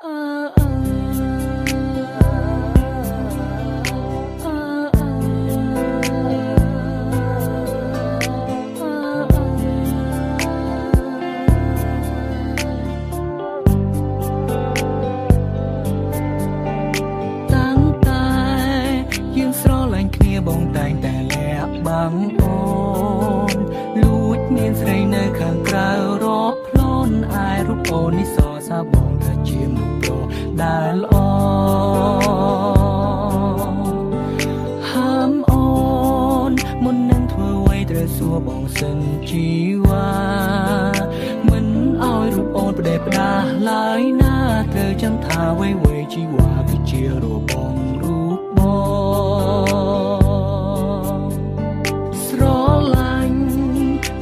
អឺអឺអឺតាំងតែយើងស្រឡាញ់គ្នាបងតែងតែលាក់បាំងអូនលួចមានស្រីនៅខាងក្រៅរាប់ផ្លូនឯរូបអូននេះសរសើរបងថាជាមនុស្សប្រុសដែលល្អហាមអូនមុននឹងធ្វើអ្វីត្រូវសួរបងសិនជីវ៉ាមិនឲ្យរូបអូនផ្ដេសផ្ដាសឡើយណាត្រូវចាំថាអ្វីៗជីវ៉ាគឺជារបស់រូបបងស្រឡាញ់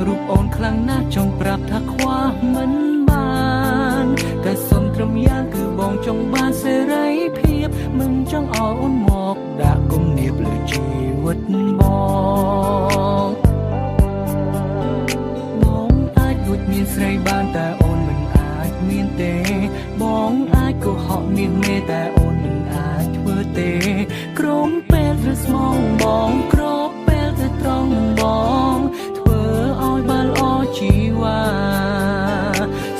រូបអូនខ្លាំងណាស់ចង់ប្រាប់ថាខ្វះមិនបានតែសុំត្រឹមយ៉ាងគឺបងចង់បានសេរីភាពមិនចង់ឲ្យអូនមកដាក់គំនាបលើជីវិតបងបងអាចលួចមានស្រីបានតែអូនមិនអាចមានទេបងអាចកុហកមានមេតែអូនមិនអាចធ្វើទេក្រុមពេលត្រូវស្មងបងក្របពេលទៅត្រង់បងធ្វើឲ្យបានល្អជីវ៉ា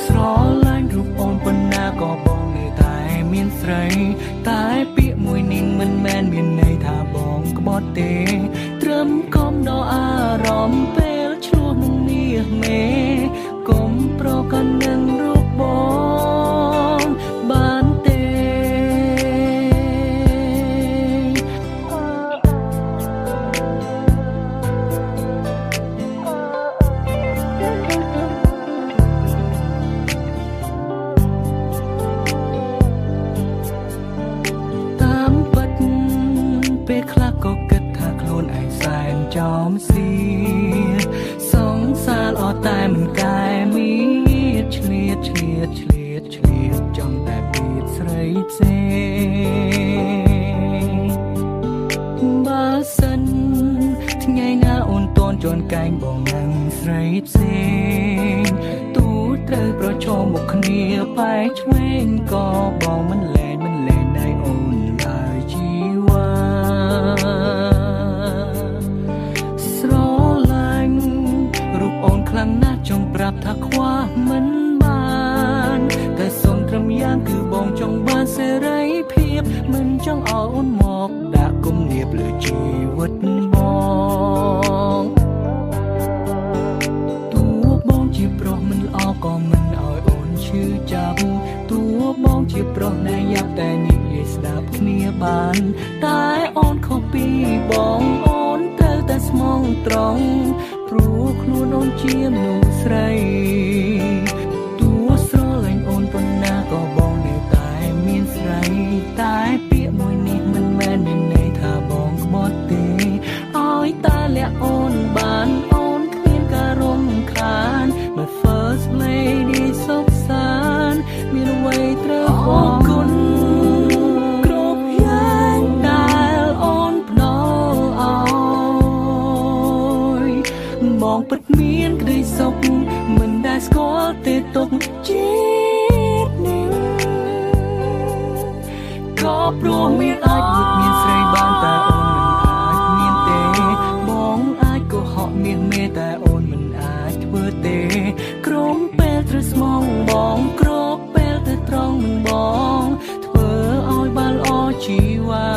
ស្រឡាញ់រូបអូនប៉ុណ្ណាក៏បងនៅតែមានស្រីតែពាក្យមួយនេះមិនមែនមានន័យថាបងក្បត់ទេត្រឹមកុំដល់អារម្មណ៍ពេលឆ្លោះនឹងមាសមេកុំប្រកាន់នឹងរូបបងបានទេតាមពិតពេលខ្លះក៏គិតថាខ្លួនឯងសែនចំសៀសងសារអត់តែមិនកែមានឆ្លៀតឆ្លៀតឆ្លៀតឆ្លៀតចង់តែពីស្រីផ្សេងបើសិនថ្ងៃណាអូនតនជន់កែងបងនឹងស្រីផ្សេងទូត្រូវប្រឈមមុខគ្នាបែកឆ្វេងក៏បងមិនលែងមិនលែងដៃអូនឡើយជីវ៉ាស្រឡាញ់រូបអូនខ្លាំងណាស់ចង់ប្រាប់ថាខ្វះមិនបានតែសុំត្រឹមយ៉ាងគឺបងចង់បានសេរីភាពមិនចង់ឲ្យអូនមកដាក់គំនាបលើជីវិតបងតួបងជាប្រុសមិនល្អក៏មិនឲ្យអូនឈឺចាប់តួបងជាប្រុសដែលយ៉ាប់តែនិយាយស្ដាប់គ្នាបានតែអូនខុសពីបងអូនត្រូវតែស្មងត្រង់ព្រោះខ្លួនអូនជាមនុស្សស្រីតួស្រឡាញ់អូនប៉ុណ្ណាក៏បងនៅតែមានស្រីតែពាក្យមួយនេះមិនមែនមានន័យថាបងក្បត់ទេឲ្យតែលាក់អូនបានអូនគ្មានការរំខាន My first lady សុខសាន្តមានអ្វីត្រូវអរគុណគ្រប់យ៉ាងដែលអូនផ្ដល់ឲ្យបងពិតមានក្តីសុខមិនដែលស្គាល់ទេទុកជាតិនេះក៏ព្រោះមានអាចលួចមានស្រីបានតែអូនមិនអាចមានទេបងអាចកុហកមានមេតែអូនមិនអាចធ្វើទេក្រុមពេលត្រូវស្មងបងក្របពេលទៅត្រង់នឹងបងធ្វើឲ្យបានល្អជីវ៉ា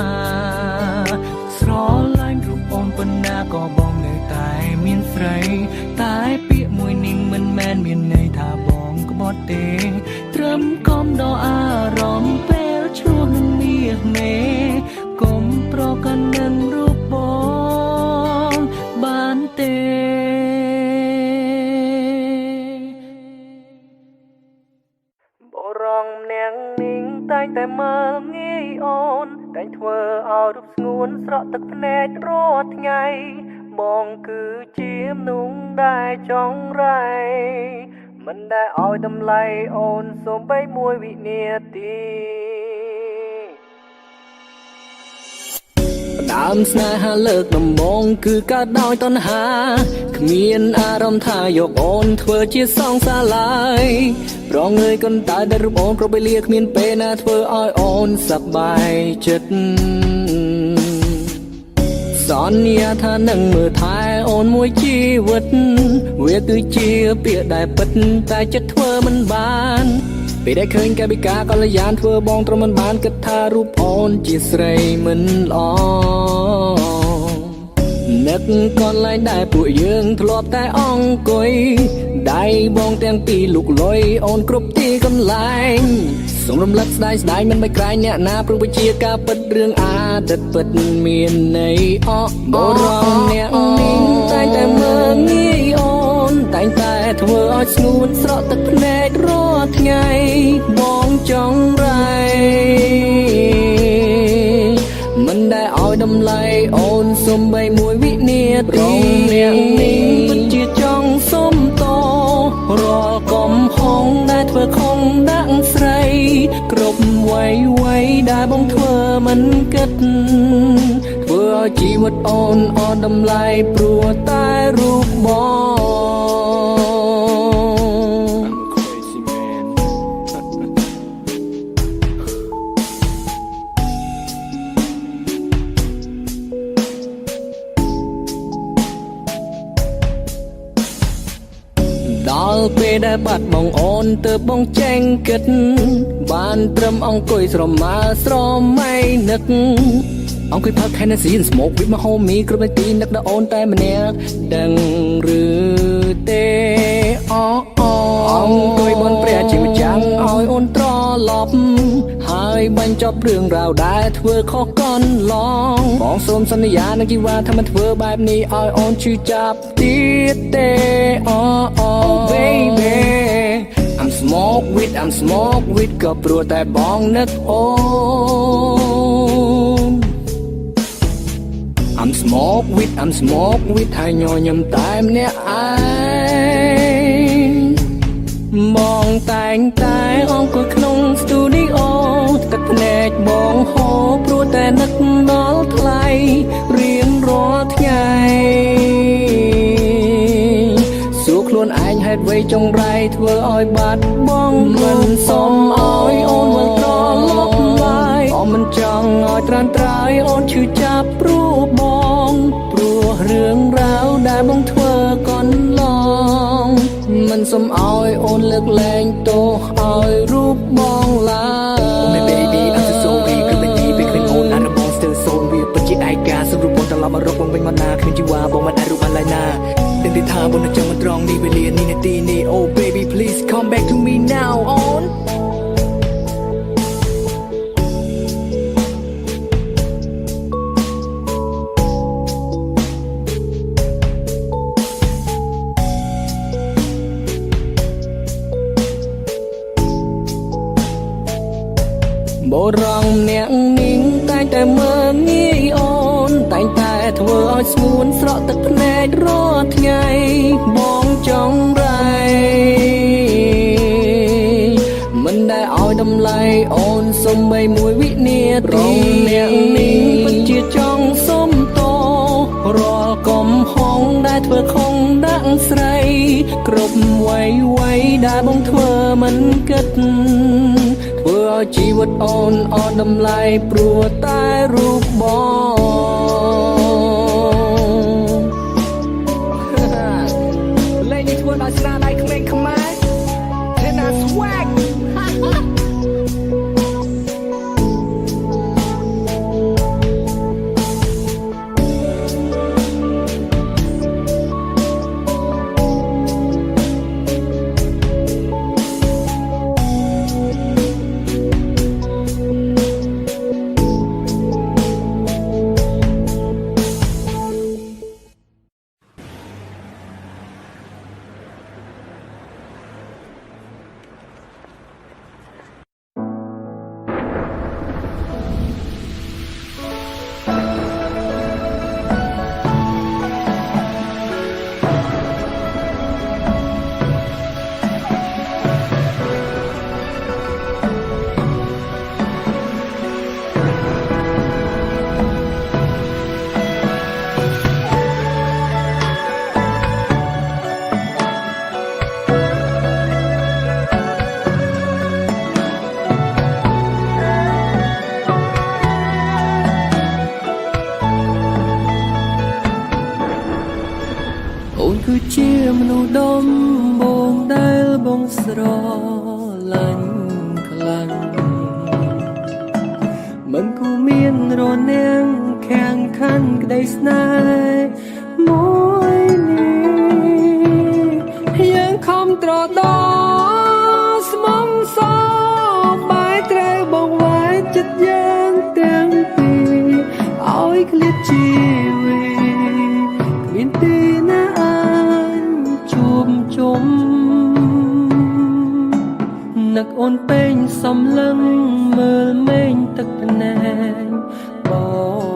ស្រឡាញ់រូបអូនប៉ុណ្ណាក៏បងនៅតែមានស្រីតែពាក្យមួយនេះមិនមែនមានន័យថាបងក្បត់ទេត្រឹមកុំដល់អារម្មណ៍ពេលឆ្លោះនឹងមាសមេកុំប្រកាន់នឹងរូបបងបានទេបរងម្នាក់នាងតែងតែមើលងាយអូនតែងធ្វើឲ្យរូបស្ងួនស្រក់ទឹកភ្នែករាល់ថ្ងៃបងគឺជាមនុស្សដែលចង់រ៉ៃមិនដែលឲ្យតម្លៃអូនសូម្បីមួយវិនាទី ដើមស្នេហាលើកដំបងគឺកើតដោយតណ្ហាគ្មានអារម្មណ៍ថាយកអូនធ្វើជាសង្សារឡើយរងើយកន្តើដែលរូបអូនគ្រប់វេលាគ្មានពេលណាធ្វើឲ្យអូនសប្បាយចិត្តសន្យាថានឹងមើលថែអូនមួយជីវិតវាគឺជាពាក្យដែលពិតតែចិត្តធ្វើមិនបានពេលដែលឃើញកាយវិការកល្យានធ្វើបងទ្រាំមិនបានគិតថារូបអូនជាស្រីមិនល្អនឹកកន្លែងដែលពួកយើងធ្លាប់តែអង្គុយដៃបងទាំងពីរលុកលុយអូនគ្រប់ទីកន្លែងសូមរំលឹកស្ដាយស្ដាយមិនបីក្រែងអ្នកណាព្រោះវិជាការពិតរឿងអាទិត្យពិតមានន័យអបរំអ្នកនេះតែងតែមើលងាយអូនតែងតែធ្វើឲ្យស្ងួនស្រក់ទឹកភ្នែករាល់ថ្ងៃបងចង់រ៉ៃមិនដែលឲ្យតម្លៃអូនសំបីមួយវិនាទីអ្នកនេះពិតជាចង់សុំតរាល់កំហុងដែលធ្វើខំដាក់ស្រីគ្រប់វ័យវ័យដែលបងធ្វើមិនគិតធ្វើឲ្យជីវិតអូនអត់តម្លៃព្រោះតែរូបបង I'm a crazy man. ដល់ពេលដែលបាត់បងអូនទើបបងចេញគិតបានត្រឹមអង្គុយស្រមើស្រមៃនឹកអង្គុយផឹក Hennessy and smoke with my homie គ្រប់នាទីនឹកដល់អូនតែម្នាក់ដឹងឬទេអអង្គុយបនព្រះជាម្ចាំងឲ្យអូនត្រឡប់ហើយបាញ់ចប់រឿងរ៉ាវដែលធ្វើខុសកន្លងបងសូមសន្យានឹងជីវ៉ាថាមិនធ្វើបែបនេះឲ្យអូនឈឺចាប់ទៀតទេអូអូ baby I'm smoke with I'm smoke with ក៏ព្រោះតែបងនឹកអូន I'm smoke with I'm smoke with ហើយញញឹមតែម្នាក់ឯងបងតែងតែអង្គុយក្នុងស្ទូឌីអូទឹកភ្នែកបងហូរព្រោះតែនឹកដល់ថ្លៃរៀងរាល់ថ្ងៃសួរខ្លួនឯងហេតុអ្វីចង់រៃធ្វើឲ្យបាត់បងមិនសមឲ្យអូនវិលត្រឡប់ឡើយអមិនចង់ឲ្យត្រានត្រើយអូនឈឺចាប់ព្រោះបងព្រោះរឿងរ៉ាវដែលបងធ្វើកន្លងមិនសមឲ្យអូនលើកលែងទោសឲ្យរូបបងឡើយ Oh my baby, I'm so sorry គឺមិនទីពេលគ្មានអូនអារម្មណ៍បងស្ទើរសូន្យវាពិតជាឯកាសូមរូបបងត្រឡប់មករកបងវិញមកណាគ្មានជីវ៉ាបងមិនអាចរូបបានឡើយណាដឹងទេថាបងនៅចាំមិនត្រង់នេះវេលានេះនាទីនេះ Oh baby, please come back to me now អូន បរងម្នាក់នេះតែងតែមើលងាយអូនតែងតែធ្វើឲ្យស្ងួនស្រក់ទឹកភ្នែករាល់ថ្ងៃបងចង់រ៉ៃមិនដែលឲ្យតម្លៃអូនសំបីមួយវិនាទីអ្នកនេះពិតជាចង់សុំតរាល់កំហុងដែលធ្វើខំដាក់ស្រីគ្រប់វ័យវ័យដែលបងធ្វើមិនគិតធ្វើឲ្យជីវិតអូនអត់តម្លៃព្រោះតែរូបបង លេងនេះធ្វើដោយស្នាដៃក្មេងខ្មែរ Tena Swag. ដំបងដែលបងស្រឡាញ់ខ្លាំងមិនគូមានរនាំងខាងខាន់ក្តីស្នេហ៍មួយនេះយើងខំត្រដស្មងសបែត្រូវបងវាយចិត្តយើងទាំងពីរឲ្យឃ្លាតជីវិតគ្មានទីណាអាចជួបជុំនឹកអូនពេញសំលឹងមើលមេងទឹកភ្នែកប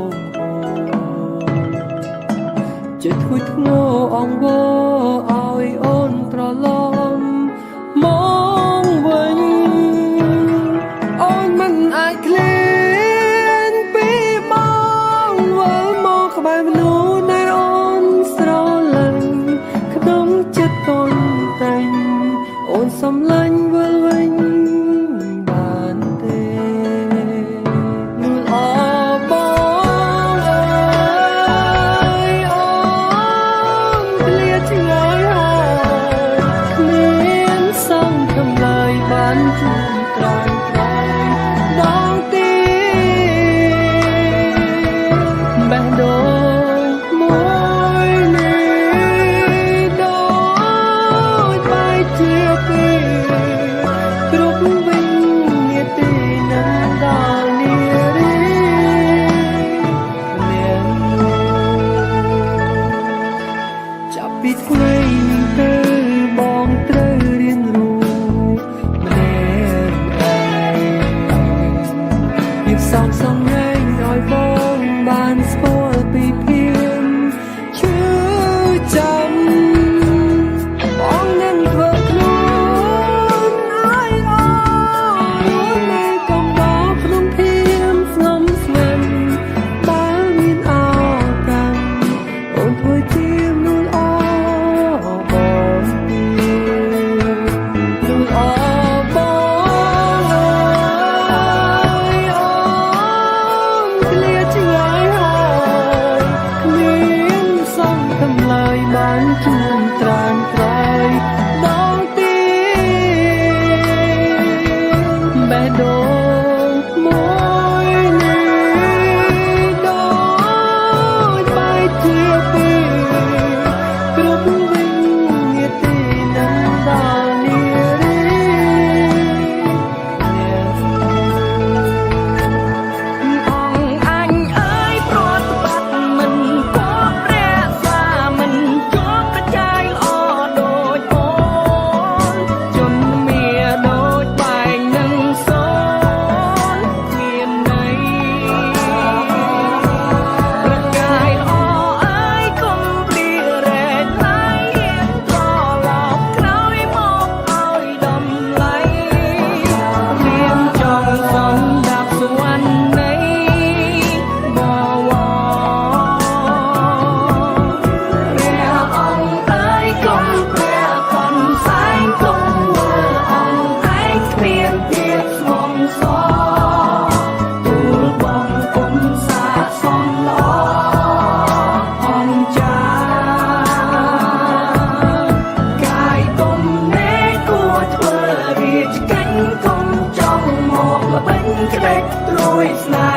ងអូនចិត្តធ្ងន់ធ្ងរអង្វរឲ្យអូនត្រឡប់មកវិញអូនមិនអាចឃ្លានពីបងវិលមកក្បែរមនុស្សដែលអូនស្រឡាញ់ក្នុងចិត្តកូនតែងអូនសំឡាញ់វិលវិញបានទេ នួនអបងអើយអូនឃ្លាឆ្ងាយហើយគ្មានសង្ឃឹមឡើយបានជួបត្រង់ត្រង់ដងទីបេះដូងមួយនេះដូចបែកជាពីរគ្រប់វិនាទីនឹងដល់នារីម្នាក់មួយ ចាប់ពីថ្ងៃនេះទៅបងត្រូវរៀនរស់ម្នាក់ឯងរៀបសំសំរែងឲ្យបងបានស្គាល់ពីភាពឈឺចាំបងនឹងធ្វើខ្លួនឲ្យអរនៅកំដរក្នុងភាពស្ងំស្ងាត់បើមានឱកាស អូនធ្វើជាមនុស្សល្អបងមនុស្សល្អបងអើយអូនឃ្លាឆ្ងាយហើយគ្មានសង្ឃឹមឡើយបានជួនត្រានត្រៃដងទីបេះដូងមួយនេះដូចបែកជាពីរគ្រប់វិនាទីនឹងដល់នារី អង្គអញអើយប្រតិបត្តិមិនគប់រក្សាមិនជាប់កចាយល្អដូចអូនជនមាដូចបែងនឹងសូនគ្មានន័យប្រកាយល្អអើយកុំព្រារែកឡៃរៀងត្រឡប់ក្រោយមកឲ្យតម្លៃ រៀមចង់សន្តាប់សុវណ្ណីបវរព្រះអង្គអើយកុំព្រះខំសែងកុំធ្វើអង្គឯងគ្មានភាពស្មងសទូលបងគុំសាកសំល្អអង្គចា កាយគុំណែគួរធ្វើរាជកិច្ចគុំចង់មកល្បិញក្តិចត្រួយស្នេ